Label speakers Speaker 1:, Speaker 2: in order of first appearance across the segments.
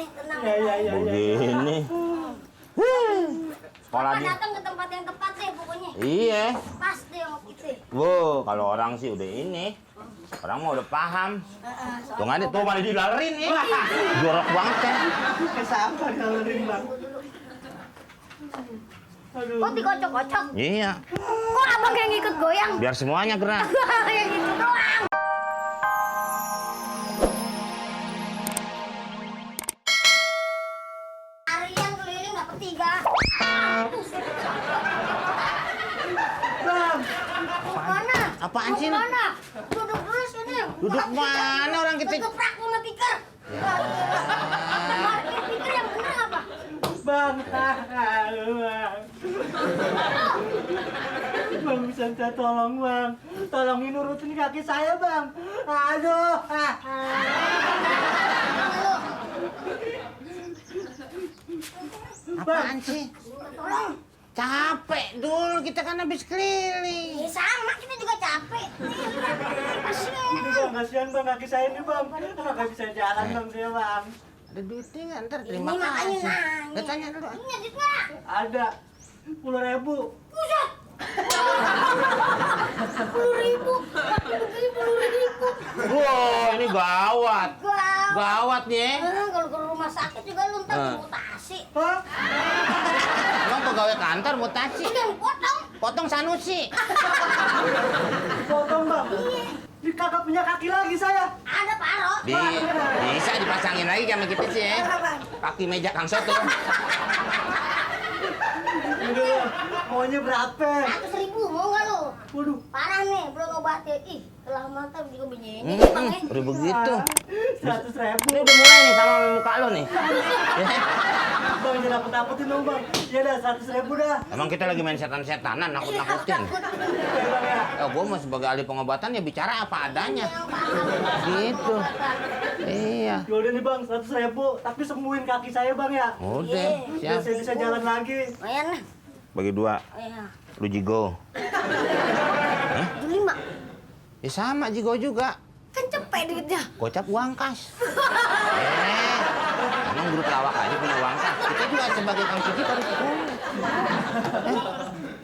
Speaker 1: tenang.
Speaker 2: Begini. Sekolah
Speaker 1: Bapak
Speaker 2: di...
Speaker 1: datang ke tempat yang tepat deh pokoknya.
Speaker 2: Iya.
Speaker 1: Pas deh sama kita.
Speaker 2: Wow, kalau orang sih udah ini. Orang mau udah paham. Tuh nggak ada, tuh malah dilalerin nih. Jorok banget kan.
Speaker 3: Sabar dilalerin bang. Aduh.
Speaker 1: Kok dikocok-kocok?
Speaker 2: Iya,
Speaker 1: Kok abang yang ikut goyang?
Speaker 2: biar semuanya gerak.
Speaker 1: Yang itu doang. Harian keliling dapet 3.
Speaker 3: Bang,
Speaker 1: Mana?
Speaker 2: Apaan sih?
Speaker 1: Mana? Duduk dulu sini.
Speaker 2: Duduk mana orang kita?
Speaker 1: Ketoprak sama tikar. Parkir tikar yang bener apa?
Speaker 3: bang, bang bisa minta tolong bang, tolongin urutin kaki saya bang. Aduh,
Speaker 2: Apaan sih?
Speaker 1: Tolong.
Speaker 2: Capek dulu, kita kan habis keliling.
Speaker 1: Ya sama, kita juga capek. Kasian.
Speaker 3: ini bang kasihan bang kaki saya ini bang, nggak bisa jalan bang saya bang.
Speaker 2: Ada duitnya nggak? Ntar
Speaker 1: Ini
Speaker 2: terima
Speaker 1: makanya
Speaker 2: kasih.
Speaker 1: nanya.
Speaker 2: Kita tanya dulu.
Speaker 1: Ini duit nggak?
Speaker 3: Ada 10.000.
Speaker 1: Buset. 10.000. Begini 10.000.
Speaker 2: Wow, ini gawat.
Speaker 1: Gawat.
Speaker 2: Gawat nih.
Speaker 1: Kalau ke rumah sakit juga lu ntar
Speaker 2: Eh.
Speaker 1: mutasi.
Speaker 3: Hah?
Speaker 2: Emang pegawai kantor mutasi.
Speaker 1: Jangan potong.
Speaker 2: Potong Sanusi.
Speaker 3: Potong bang. Ini kagak punya kaki lagi saya.
Speaker 1: Ada paro.
Speaker 2: Bisa dipasangin lagi sama kita sih ya. Kaki meja Kang Soto.
Speaker 3: Aduh, maunya berapa?
Speaker 1: 100.000 mau nggak lu?
Speaker 3: Waduh.
Speaker 1: Parah nih, belum obatin. Ih, kelamatan juga begini
Speaker 2: Hmm,
Speaker 1: bang ya.
Speaker 2: udah begitu.
Speaker 3: 100.000.
Speaker 2: Ini udah mulai nih sama muka lo nih.
Speaker 3: Bang jangan takut-takutin dong bang. Ya dah 100.000 dah.
Speaker 2: Emang kita lagi main setan-setanan, nakut-nakutin.
Speaker 3: Ya bang ya.
Speaker 2: Gue mau sebagai ahli pengobatan ya bicara apa adanya. Gitu. Iya.
Speaker 3: Yaudah nih bang 100.000, tapi sembuhin kaki saya bang ya.
Speaker 2: Udah,
Speaker 3: Biar
Speaker 2: siap.
Speaker 3: saya bisa jalan lagi.
Speaker 1: Lumayan lah.
Speaker 2: Bagi 2,
Speaker 1: Iya.
Speaker 2: lu Jigo.
Speaker 1: Itu 5.
Speaker 2: Ya sama Jigo juga.
Speaker 1: Kan cepet duitnya.
Speaker 2: Gocap uang kas. Emang grup lawak aja punya uang kas. Kita juga sebagai kongsi kita harus punya.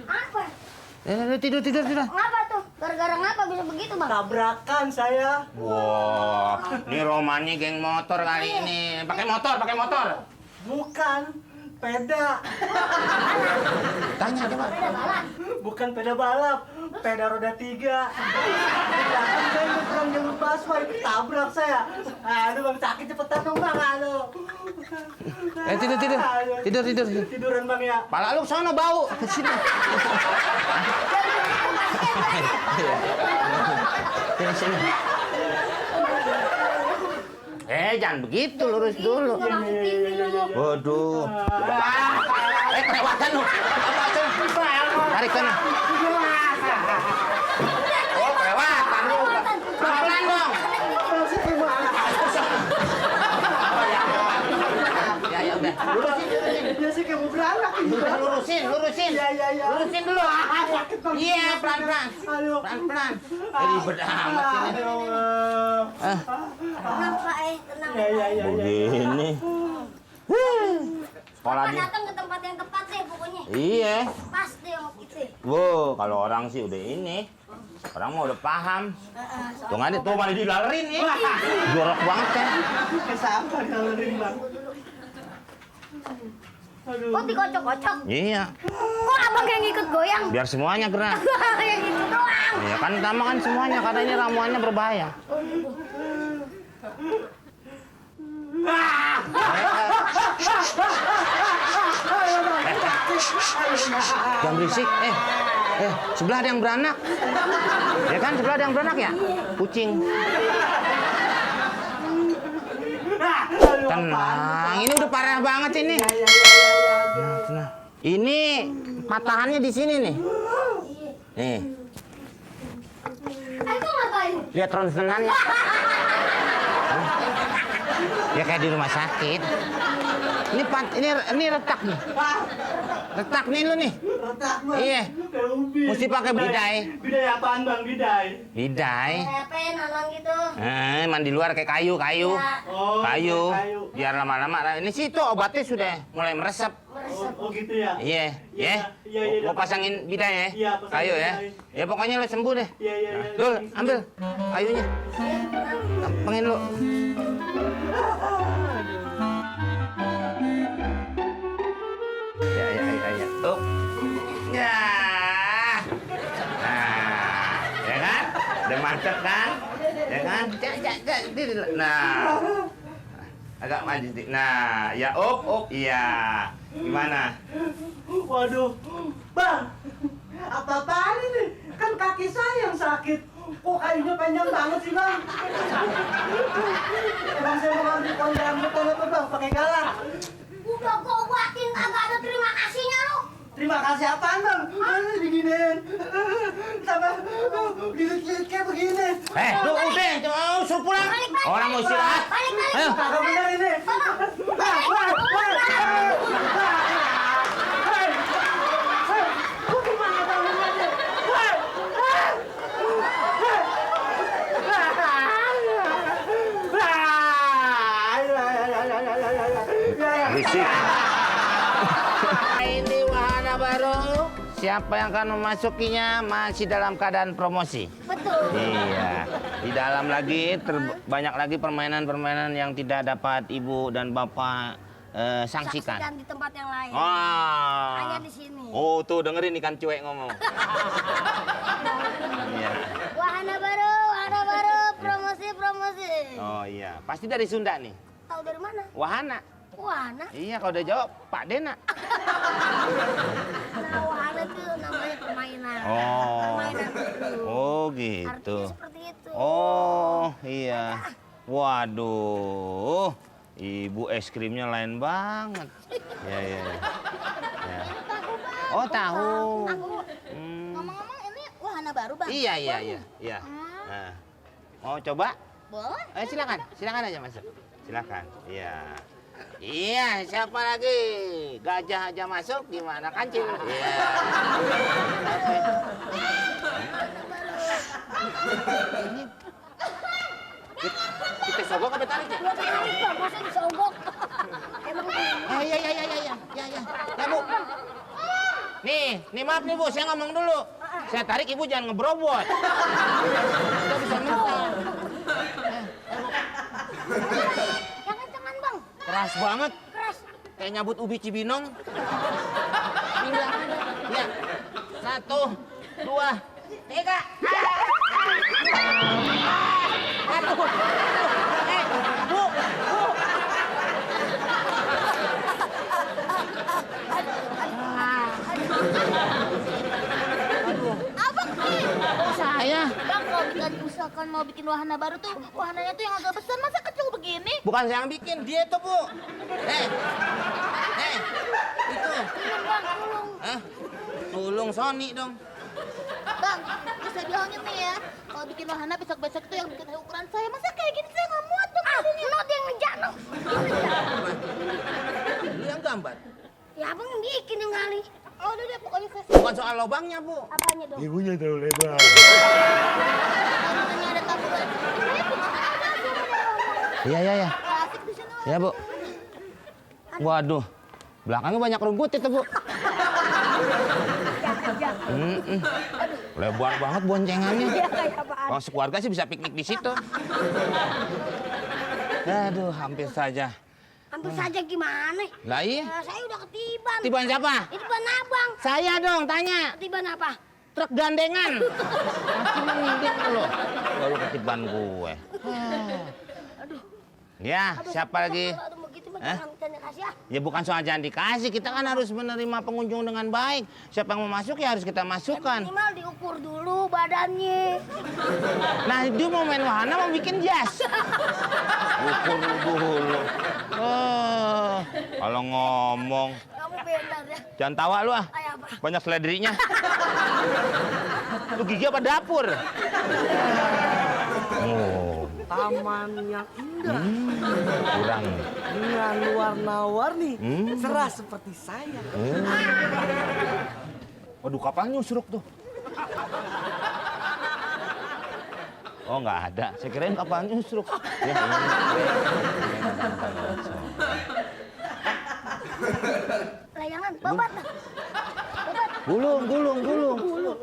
Speaker 1: Apa?
Speaker 2: Tidur.
Speaker 1: Ngapa tuh? Gara-gara ngapa bisa begitu bang?
Speaker 3: Tabrakan saya.
Speaker 2: Wah, ini romannya geng motor kali ini. Pakai motor.
Speaker 3: Bukan peda.
Speaker 2: Tanya coba.
Speaker 1: Ada balap.
Speaker 3: Bukan peda balap. Peda roda 3. Di belakang saya nyebrang jalur busway. Tabrak saya. Aduh bang sakit cepetan dong bang. Aduh.
Speaker 2: Tidur.
Speaker 3: Aduh. Tiduran bang ya.
Speaker 2: Pala lu sono bau. Ke sini. Sini. Jangan begitu, lurus dulu. Waduh. Kelewatan lu. Tarik sana. Oh, kelewatan lu. Pelan dong. Ya udah.
Speaker 3: Dia sih kayak mau beranak ini
Speaker 2: Udah
Speaker 3: bang.
Speaker 2: lurusin.
Speaker 3: Iya.
Speaker 2: Lurusin dulu.
Speaker 3: Sakit bang.
Speaker 2: Iya, pelan-pelan.
Speaker 3: Aduh.
Speaker 2: Pelan-pelan. Ribet amat ini.
Speaker 1: Tenang pak tenang.
Speaker 3: Iya.
Speaker 2: Begini. Sekolah
Speaker 1: Bapak
Speaker 2: di...
Speaker 1: datang ke tempat yang tepat deh pokoknya.
Speaker 2: Iya.
Speaker 1: Pas deh sama kita.
Speaker 2: Wow, kalau orang sih udah ini. Orang mau udah paham. Tuh nggak ada, tuh malah dilalerin nih. Jorok banget kan.
Speaker 3: Sabar dilalerin bang. Aduh.
Speaker 1: Kok dikocok-kocok?
Speaker 2: Iya,
Speaker 1: Kok abang yang ikut goyang?
Speaker 2: biar semuanya gerak.
Speaker 1: Yang itu doang.
Speaker 2: Iya kan utama kan semuanya, karena ini ramuannya berbahaya. Jangan berisik. Sebelah ada yang beranak. Ya kan, sebelah ada yang beranak ya? Kucing. Tenang, ini udah parah banget ini. Tenang. Ini patahannya di sini nih. Nih,
Speaker 1: Itu ngapain?
Speaker 2: lihat ronsenannya. Ya kayak di rumah sakit. Ini retak nih. Retak nih lu nih.
Speaker 3: retak bang.
Speaker 2: Iya.
Speaker 3: Kayak ubi.
Speaker 2: Mesti pakai bidai.
Speaker 3: Bidai apaan bang? Bidai.
Speaker 2: Bidai.
Speaker 1: Apa nalang gitu?
Speaker 2: Mandi luar kayak kayu.
Speaker 1: Ya,
Speaker 3: Oh,
Speaker 2: Kayu.
Speaker 3: kayu.
Speaker 2: Biar lama-lama. Ini sih tuh obatnya sudah mulai meresap.
Speaker 3: Oh gitu ya?
Speaker 2: Iya,
Speaker 3: Iya,
Speaker 2: ya.
Speaker 3: iya,
Speaker 2: Mau pasangin bidai ya?
Speaker 3: Iya, pasangin
Speaker 2: Kayu ya.
Speaker 3: bidai.
Speaker 2: Ya pokoknya lo sembuh deh.
Speaker 3: Iya, iya, iya.
Speaker 2: Dul, ambil kayunya. Gampangin lo. Ya. Tuh. Ya. Nah, ya kan? Udah mantep kan? Ya kan? Nah. Agak maju sedikit. Nah, ya up. Iya. Gimana?
Speaker 3: Waduh, bang, apa-apaan ini? Kan kaki saya yang sakit. Kok kayunya panjang banget sih bang? Emang saya mau ambil pohon rambutan apa bang? Pakai galah.
Speaker 1: Udah gua obatin kagak ada terima kasihnya lu.
Speaker 3: Terima kasih apaan bang? Diginiin. Sama lilit-lilit kayak begini.
Speaker 2: Lu udah, suruh pulang. Orang mau istirahat. Ayo.
Speaker 3: Kagak benar ini.
Speaker 2: Berisik. Ini wahana baru. Siapa yang akan memasukinya masih dalam keadaan promosi.
Speaker 1: Betul.
Speaker 2: Iya. Di dalam lagi banyak lagi permainan-permainan yang tidak dapat ibu dan bapak
Speaker 1: Saksikan
Speaker 2: saksikan.
Speaker 1: di tempat yang lain.
Speaker 2: Hanya
Speaker 1: di sini.
Speaker 2: Oh tuh dengerin ikan cuek ngomong. Iya.
Speaker 1: Wahana baru, promosi.
Speaker 2: Oh iya. Pasti dari Sunda nih.
Speaker 1: Tahu dari mana?
Speaker 2: Wahana.
Speaker 1: Wahana.
Speaker 2: Iya kalau udah jawab Pak Dena.
Speaker 1: Nah, wahana itu namanya permainan.
Speaker 2: Oh.
Speaker 1: Permainan itu.
Speaker 2: Oh gitu.
Speaker 1: Artinya seperti itu.
Speaker 2: Oh iya. Waduh. Ibu es krimnya lain banget. Ya. Oh tahu.
Speaker 1: Ngomong-ngomong ini wahana baru, Bang?
Speaker 2: Iya. Nah. Mau coba?
Speaker 1: Boleh.
Speaker 2: Silakan aja masuk. Silakan. Iya, siapa lagi? Gajah aja masuk gimana kancil? Iya. Ini kita sogok apa tarik ya?
Speaker 1: Tarik, Bang. Masa disogok? Emang
Speaker 2: Ya, Bu. Nih maaf nih Bu, saya ngomong dulu. Saya tarik Ibu jangan ngebrobot. Kita bisa mental.
Speaker 1: yang kencengan, Bang.
Speaker 2: Keras banget.
Speaker 1: Keras.
Speaker 2: Kayak nyabut ubi Cibinong. Bilang. Ya. 1, 2, 3. Aduh. Bu.
Speaker 1: Abang nih.
Speaker 2: Saya.
Speaker 1: Bang, kalau misalkan mau bikin wahana baru tuh, wahananya tuh yang agak besar, masa kecil begini?
Speaker 2: Bukan saya yang bikin, dia tuh, Bu. Itu.
Speaker 1: Bang, tolong.
Speaker 2: Hah? Tolong Sony dong.
Speaker 1: Bang, bisa bilangin nih ya, kalau bikin wahana besok-besok itu yang bikin ukuran saya, masa kayak gini saya nggak muat dong. No, dia ngejar no.
Speaker 2: Lu yang gambar.
Speaker 1: Ya abang yang bikin yang kali. Oh udah deh, pokoknya saya.
Speaker 2: Bukan soal lobangnya, Bu.
Speaker 1: Apanya dong?
Speaker 3: Ibunya terlalu lebar.
Speaker 1: Katanya ada taburan.
Speaker 2: Iya.
Speaker 1: Asik di sana.
Speaker 2: Ya, Bu. Waduh. Belakangnya banyak rumput itu, Bu. Lebar banget boncengannya.
Speaker 1: Iya kayak apaan?
Speaker 2: Kalau sekeluarga sih bisa piknik di situ. Aduh, hampir saja.
Speaker 1: Hampir saja gimana?
Speaker 2: Lah iya.
Speaker 1: Saya udah ketiban.
Speaker 2: Ketiban siapa?
Speaker 1: Ketiban abang.
Speaker 2: Saya dong, tanya.
Speaker 1: Ketiban apa?
Speaker 2: Truk gandengan. Pasti mengindik lo. Kalau ketiban gue. Ya, siapa lagi?
Speaker 1: Kalau begitu mah
Speaker 2: Hah?
Speaker 1: jangan minta kasih ya.
Speaker 2: Ya bukan soal jangan dikasih, kita kan harus menerima pengunjung dengan baik. Siapa yang mau masuk ya harus kita masukkan.
Speaker 1: Minimal diukur dulu badannya.
Speaker 2: Nah, dia mau main wahana mau bikin jas. Ukur dulu. Oh, kalau ngomong
Speaker 1: Kamu benar ya.
Speaker 2: jangan tawa lu ah.
Speaker 1: Kayak apa?
Speaker 2: Banyak seledrinya. Lu gigi apa dapur? Oh,
Speaker 3: Taman yang indah
Speaker 2: kurang.
Speaker 3: dengan warna-warni
Speaker 2: Hmm.
Speaker 3: cerah seperti saya.
Speaker 2: Waduh, kapal nyusruk tuh. Oh, nggak ada. Saya kirain kapal nyusruk. Ya, ini.
Speaker 1: Layangan, babat.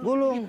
Speaker 2: Gulung.